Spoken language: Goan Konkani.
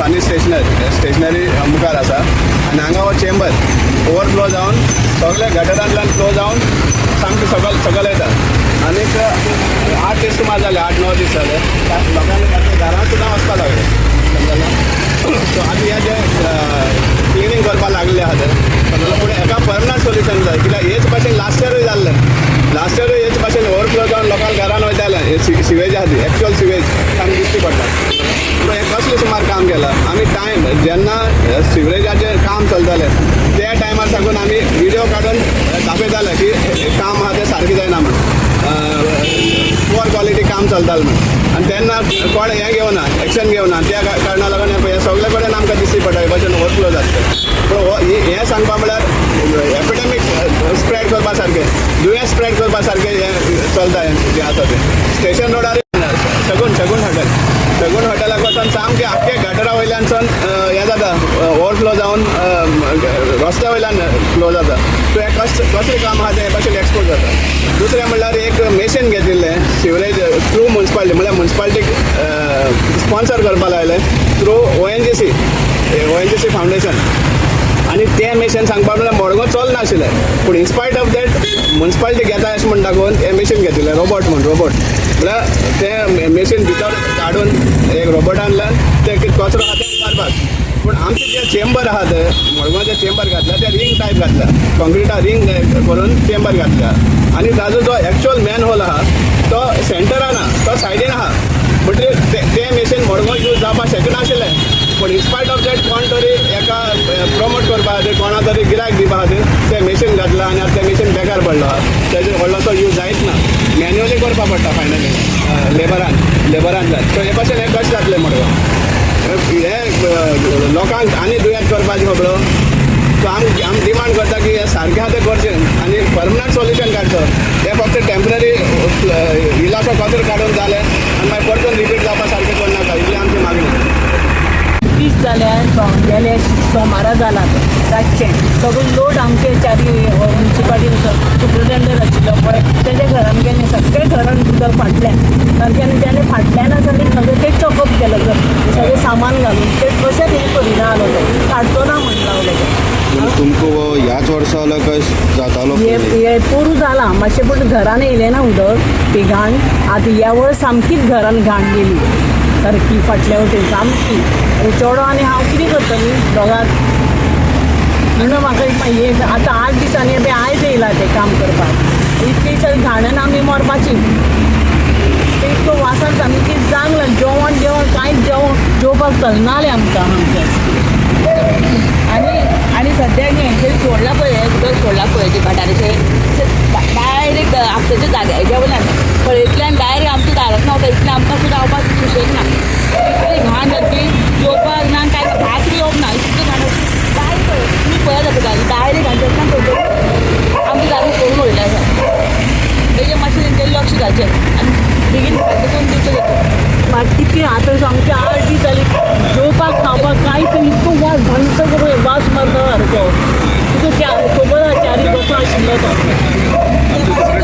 सनी स्टेशनरी मुखार आसा आनी हांगा हो चेंबर ओवरफ्लो जावन सगळे गटरांतल्यान फ्लो जावन सामकें सकल सकल येता. आनीक 8 दीस सुमार जाले, 8-9 दीस जाले, लोकांनी आतां घरांत सुद्दां वचपाक लागले, समजलें? सो आतां हे जे क्लिनींग करपाक लागले आहा ते, समजलें? पूण हेका परमनंट सोल्युशन जाय, कित्याक हेच भाशेन लास्ट इयरूय जाल्लें. लास्ट इयरूय हेच भाशेन ओवरफ्लो जावन लोकांक घरान वयताले. सिवेज आहा ती एक्चुअल सिवेज सामकी दिश्टी पडटा. पूण हें कसलें सुमार काम केलां? आमी टायम जेन्ना सिवरेजाचें काम चलतालें, त्या टायमार साकून आमी विडियो काडून दाखयताले की हें काम आहा तें सारकें जायना म्हण, पुअर क्वॉलिटी काम चलतालें म्हण. आनी तेन्ना कोण हें घेवना, एक्शन घेवना. त्या कारणा लागून हें पळय, सगळे कडेन आमकां दिश्टी पडटा हे भाशेन ओवरफ्लो जाता तें. पूण हें सांगपा म्हळ्यार एपिडेमीक स्प्रेड करपा सारकें, दुयेंस स्प्रेड करपा सारकें हें चलता. हें जें आसा तें स्टेशन रोडार शगून शगून हॉटेल, शगून हॉटेलाक वचोन सामकें आख्खे गटरा वयल्यान सन हें जाता, ओवरफ्लो जावन रस्त्या वयल्यान फ्लो जाता. सो हें कसलें काम आहा तें हे भाशेन एक्सपोज जाता. दुसरें म्हणल्यार एक मेशीन घेतिल्लें सिवरेज थ्रू मुन्सिपालिटी, म्हणल्यार मुन्सिपालिटीक स्पॉन्सर करपा लायलें थ्रू ONGC, ONGC foundation. आनी तें मेशीन सांगपा म्हणल्यार मडगांव चलनाशिल्लें, पूण in spite of that municipality घेता अशें म्हण दाखोवन हें मेशीन घेतिल्लें, रोबोट म्हण. रोबोट म्हणल्यार तें मेशीन भितर काडून एक रोबोटांतल्यान ते कितें कचरो आहा तें मारपाक. पूण आमचे जे चेंबर आहा ते मडगांवचे चेंबर घातल्या, ते रिंग टायप घातल्या, कॉन्क्रिटा रिंग करून चेंबर घातल्या. आनी ताजो जो एक्चुअल मॅन होल आहा तो सेंटरान आहा, तो सायडीन आहा. म्हणटकीर तें मेशीन मडगांव यूज जावपाक शकनाशिल्लें. पूण इनस्पायट ऑफ that कोण तरी एका प्रमोट करपा खातीर, कोणा तरी गिरायक दिवपा खातीर तें मेशीन घातलां आनी आतां तें मेशीन बेकार पडलो आहा. तेजेर व्हडलोसो यूज जायच ना. मॅन्युअली करपा पडटा फायनली लेबरान जाय. सो हे भाशेन हें कशें जातलें मडगांव? हे लोकांक आनी दुयेंत करपाची खबरो. सो आमी डिमांड करता की हे सारकें आहा तें करचें आनी परमनंट सोल्युशन काडचो. हें फक्त टेंपररी इल्लोसो कचरो काडून जालें आनी मागीर परतून रिपीट जावपा सारकें करनाका, इतली आमची मागणी. 30 जाल्या, गेले सोमारा जाला तें रातचें. सगळो लोड आमचे चारी मुन्सिपालिटी सुप्रिटेंडंट आशिल्लो पळय, तेज्या घरान गेले. सगळे घरान उदक फाटल्यान सारकें. आनी तेणे फाटल्यान आसा आनी सगळें ते चॉकअप केलें, सगळें सामान घालून. ते कशेंच हें करिना आसलो, तो काडचो ना म्हण लागलो तो. म्हणजे तुमकां हो ह्याच वर्सा जालो काय जातालो हे पयलीं? हे पोरू जाला मातशें, पूण घरान येयलें ना उदक ती घाण. आतां ह्या वर्स सामकीच घरान घाण गेली सारकी फाटल्या वटेन सामकी. चेडो आनी हांव कितें करतलीं दोगांत? म्हणून म्हाका हे आतां 8 दिसांनी बी आयज येयला तें काम करपाक. इतके दिसांनी घाणान आमी मरपाची. ते इतको वासान सामकी जांग लागली. जेवण जेवण कांयच जेवण जेवपाक चलना जालें आमकां आमचें. आनी आनी सद्याक हें सोडलां पळय, हें उदक सोडलां पळय ते गटाराचें, डायरेक्ट आमच्या जाग्या हेज्या वयल्यान फळयेंतल्यान डायरेक्ट आमच्या दारांत वता. इतलें आमकां सुद्दां रावपाक सुशेग ना. इतली घाण सारकी, जेवपाक ना, काय भास बी येवप ना, इतली घाण. डायरेक्ट पळय, तुमी पळयात जाता, डायरेक्ट हांच्यातल्यान पळय आमच्या दारांत सोडून वयले आसा. तेजें मातशें तेंच्यांनी लक्ष घालचें आनी बेगीन करून दिवचें तेतून. मात कितें आतां सामकें 8 दीस जाले, जेवपाक खावपाक कांयच. इतको वास घाणचो करून वास मारता सारको. तुका खबर आहा, चारी बसो आशिल्लो तो.